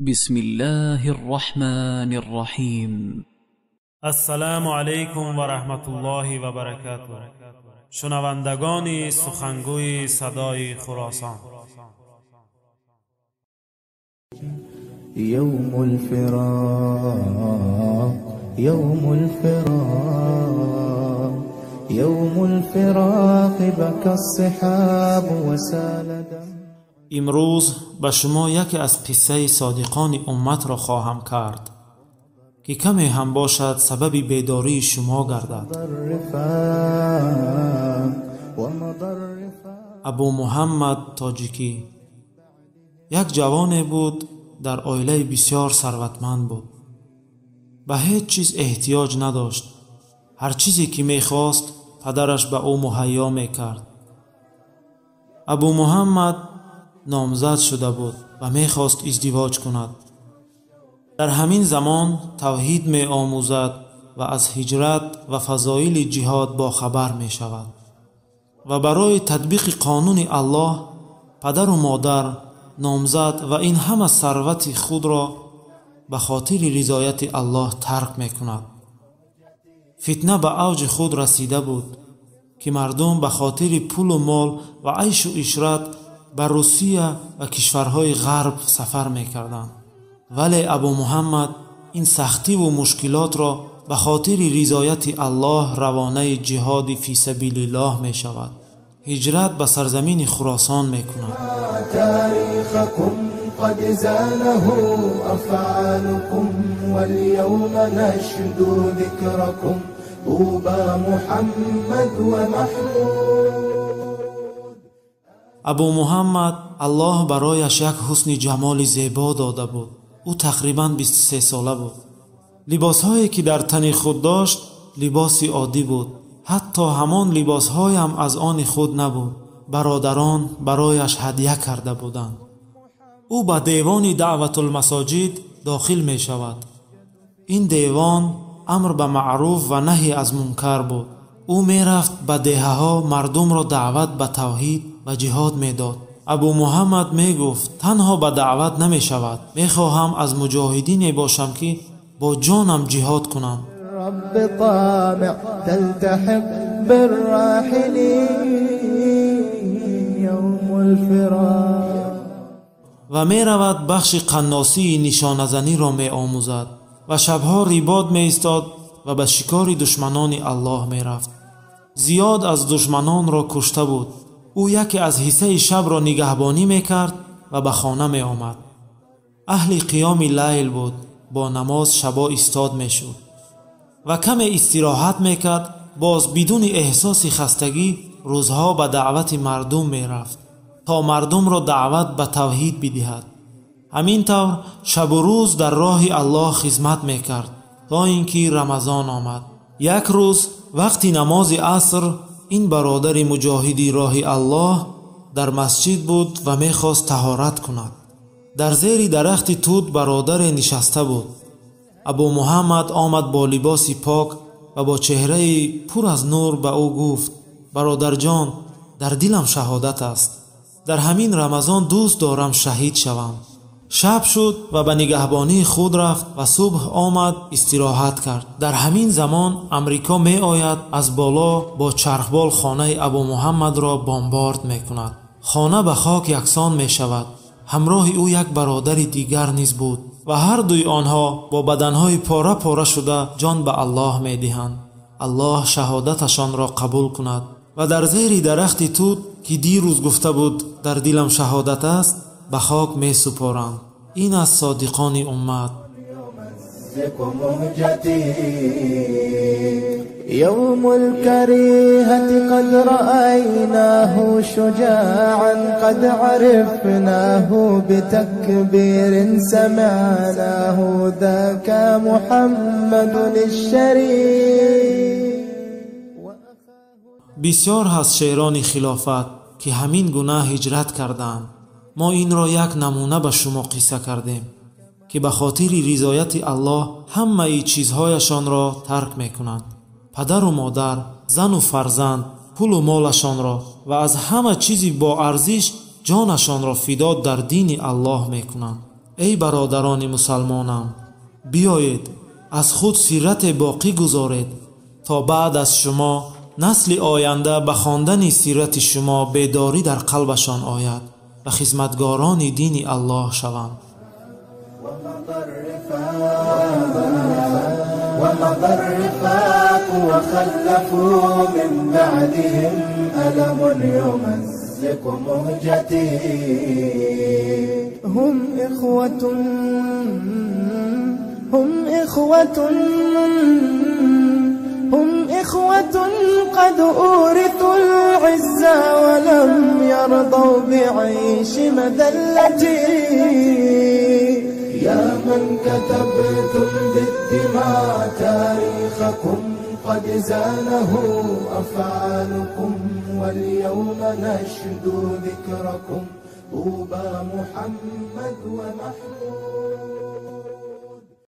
بسم الله الرحمن الرحيم. السلام علیکم و رحمت الله و برکاته. شنوندگان سخنگوی صدای خراسان، یوم الفراق، یوم الفراق، یوم الفراق، بکى الصحاب وسال دم. امروز به شما یکی از قصه صادقان امت را خواهم کرد که کمی هم باشد سبب بیداری شما گردد. ابو محمد تاجیکی یک جوان بود، در عائله بسیار ثروتمند بود، به هیچ چیز احتیاج نداشت. هر چیزی که میخواست پدرش به او مهیا میکرد. ابو محمد نامزد شده بود و میخواست ازدواج کند. در همین زمان توحید می آموزد و از هجرت و فضایل جهاد با خبر می شود و برای تطبیق قانون الله پدر و مادر، نامزد و این همه ثروت خود را به خاطر رضایت الله ترک می کند. فتنه به اوج خود رسیده بود که مردم به خاطر پول و مال و عیش و عشرت به روسیه و کشورهای غرب سفر می کردند. ولی ابو محمد این سختی و مشکلات را به خاطر رضایت الله روانه جهاد فی سبیل الله می شود. هجرت به سرزمین خراسان می کند. تاریخکم قد زانه افعالکم والیوم نشدو ذکرکم طوبى محمد و محمود. ابو محمد الله برایش یک حسن جمال زیبا داده بود. او تقریبا 23 ساله بود. لباسهایی که در تن خود داشت لباس عادی بود، حتی همان لباسهای هم از آن خود نبود. برادران برایش هدیه کرده بودند. او به دیوان دعوت المساجد داخل می شود. این دیوان امر به معروف و نهی از منکر بود. او می رفت به دهه ها، مردم را دعوت به توحید و جهاد می داد. ابو محمد می گفت تنها به دعوت نمی شود، می خواهم از مجاهدین باشم که با جانم جهاد کنم. رب طامع تلتحق بالراحلین یوم الفراق. و می رود بخش قناصی نشانزنی را می آموزد و شبها ریباد می ایستاد و به شکار دشمنان الله می رفت. زیاد از دشمنان را کشته بود. او یکی از حصه شب را نگهبانی می کرد و به خانه می آمد. اهل قیام لیل بود، با نماز شبا ایستاد می شد و کم استراحت می کرد. باز بدون احساس خستگی روزها به دعوت مردم می رفت تا مردم را دعوت به توحید بدهد. همین طور شب و روز در راه الله خدمت می کرد تا اینکه رمضان آمد. یک روز وقتی نماز عصر این برادر مجاهدی راه الله در مسجد بود و میخواست طهارت کند. در زیر درخت توت برادر نشسته بود. ابو محمد آمد با لباس پاک و با چهره پر از نور به او گفت برادر جان، در دلم شهادت است. در همین رمضان دوست دارم شهید شوم. شب شد و به نگهبانی خود رفت و صبح آمد استراحت کرد. در همین زمان امریکا می آید، از بالا با چرخبال خانه ابو محمد را بمبارد می کند. خانه به خاک یکسان می شود. همراه او یک برادر دیگر نیز بود و هر دوی آنها با بدنهای پاره پاره شده جان به الله می دهند. الله شهادتشان را قبول کند. و در زیر درخت توت که دیروز گفته بود در دلم شهادت است به خاک می سپارند. این از صادقان امت. یوم الکریهة قد رأیناه شجاعا قد عرفناه بتکبیر سمعناه ذاک محمد الشریف. بسیار هست شیران خلافت که همین گونه هجرت کردند. ما این را یک نمونه به شما قصه کردیم که به خاطر رضایت الله همه چیزهایشان را ترک میکنند. پدر و مادر، زن و فرزند، پول و مالشان را و از همه چیزی با ارزش جانشان را فدا در دین الله میکنند. Эй бародарони мусалмонам, биёед аз худ сирате боқӣ гузоред, то баъд аз шумо насли оянда ба хондани сирати шумо бедорӣ дар қалбашон ояд ва хизматгорони дини Аллоҳ шаванд. ومضى الرفاق وخلفوا من بعدهم ألم يمزق مهجتي. هم إخوة، هم إخوة، هم إخوة قد أورثوا العزة ولم يرضوا بعيش مذلتي. يا من كتبتم بالدماء تاريخكم قد زانه أفعالكم، واليوم نشدو ذكركم طوبى محمد ومحمود.